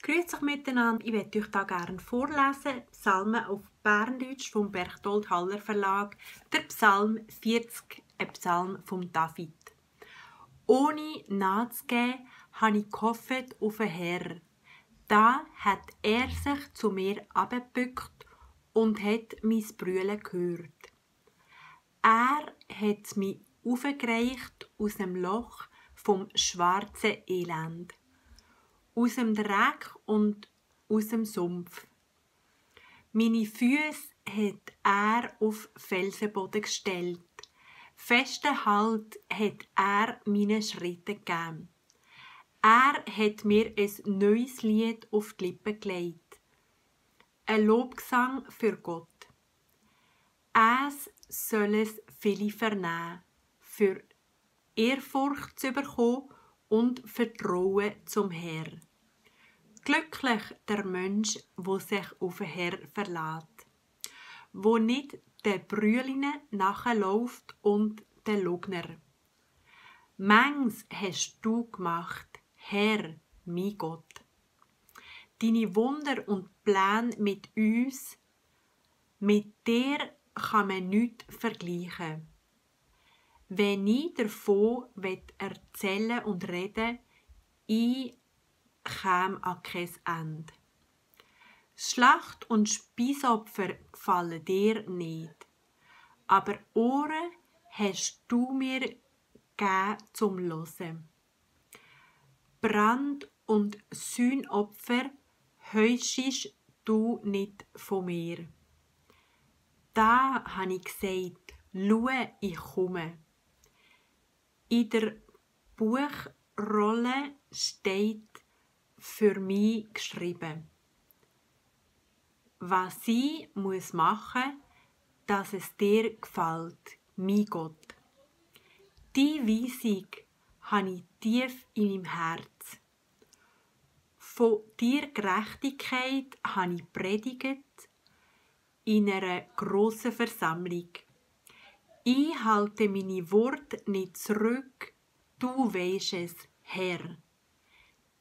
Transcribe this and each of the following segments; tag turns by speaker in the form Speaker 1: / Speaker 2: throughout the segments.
Speaker 1: Grüezi euch miteinander. Ich möchte euch hier gerne vorlesen, Psalmen auf Berndeutsch vom Berchtold Haller Verlag, der Psalm 40, ein Psalm von David. Ohne nachzugeben, habe ich gehofft auf den Herr. Da hat er sich zu mir abgebückt und hat mein Brüllen gehört. Er hat mich aufgereicht aus dem Loch vom schwarzen Elend, aus dem Dreck und aus dem Sumpf. Meine Füße hat er auf Felsenboden gestellt. Festen Halt hat er meinen Schritten gegeben. Er hat mir ein neues Lied auf die Lippen gelegt. Ein Lobgesang für Gott. Es soll es viele vernehmen, für Ehrfurcht zu bekommen und Vertrauen zum Herr. Glücklich der Mensch, wo sich auf den Herr verlässt, wo nicht den Brühlinen nachläuft und den Lugner. Manches hast du gemacht, Herr, mein Gott. Deine Wunder und Pläne mit uns, mit dir kann man nichts vergleichen. Wenn ich davon erzählen und reden, ich käme an kein Ende. Schlacht und Speisopfer gefallen dir nicht, aber Ohren hast du mir gegeben zum Hören. Brand- und Sühnopfer heuschst du nicht von mir. Da habe ich gesagt, schau, ich komme. In der Buchrolle steht für mich geschrieben, was ich machen muss, dass es dir gefällt, mein Gott. Die Weisung habe ich tief in meinem Herz. Von dir Gerechtigkeit habe ich predigt in einer grossen Versammlung. Ich halte meine Worte nicht zurück, du weisst es, Herr.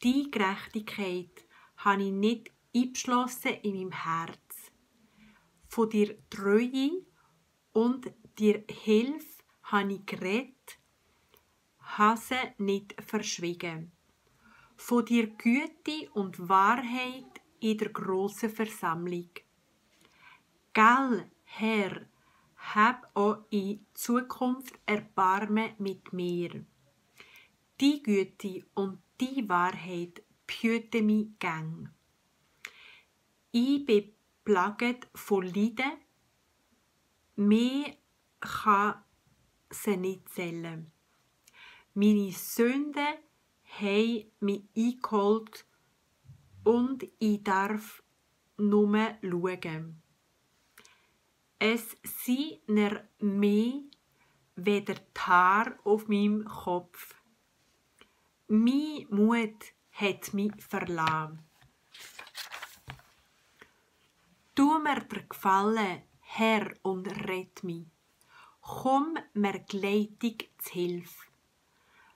Speaker 1: Die Gerechtigkeit habe ich nicht eingeschlossen in meinem Herz. Von dir Treue und dir Hilfe habe ich geredet, habe sie nicht verschwiegen. Von dir Güte und Wahrheit in der grossen Versammlung. Gell, Herr, hab auch in Zukunft Erbarmen mit mir. Die Güte und die Wahrheit behüten mich gäng. Ich bin plaget von Leiden, mehr kann sie nicht zählen. Meine Sünden haben mich eingeholt und ich darf nur schauen. Es sind mehr weder die Haare auf meinem Kopf. Mein Mut hat mich verlassen. Tu mir der Gefallen, Herr, und rett mich. Komm mir Gleitung zu Hilfe.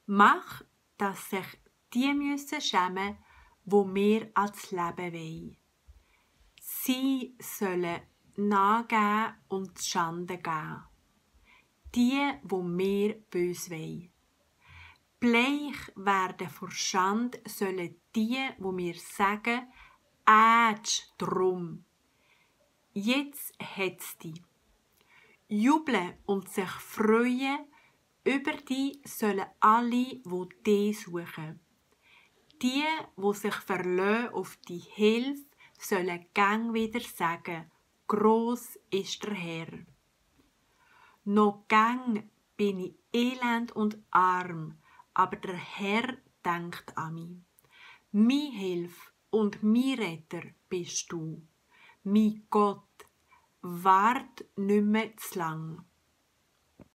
Speaker 1: Mach, dass sich die müssen schämen, wo mir ans Leben wollen. Sie sollen nachgeben und Schande geben. Die, wo mir bös wollen. Bleich werden vor Schande sollen die, wo mir sagen, drum. Jetzt hat's die. Jubeln und sich freuen über die sollen alle, wo die suchen. Die, wo sich verlassen auf die Hilfe, sollen gang wieder sagen, gross ist der Herr. Noch gang bin ich elend und arm, aber der Herr denkt an mich. Meine Hilfe und mein Retter bist du. Mein Gott, wart nimmer zu lang.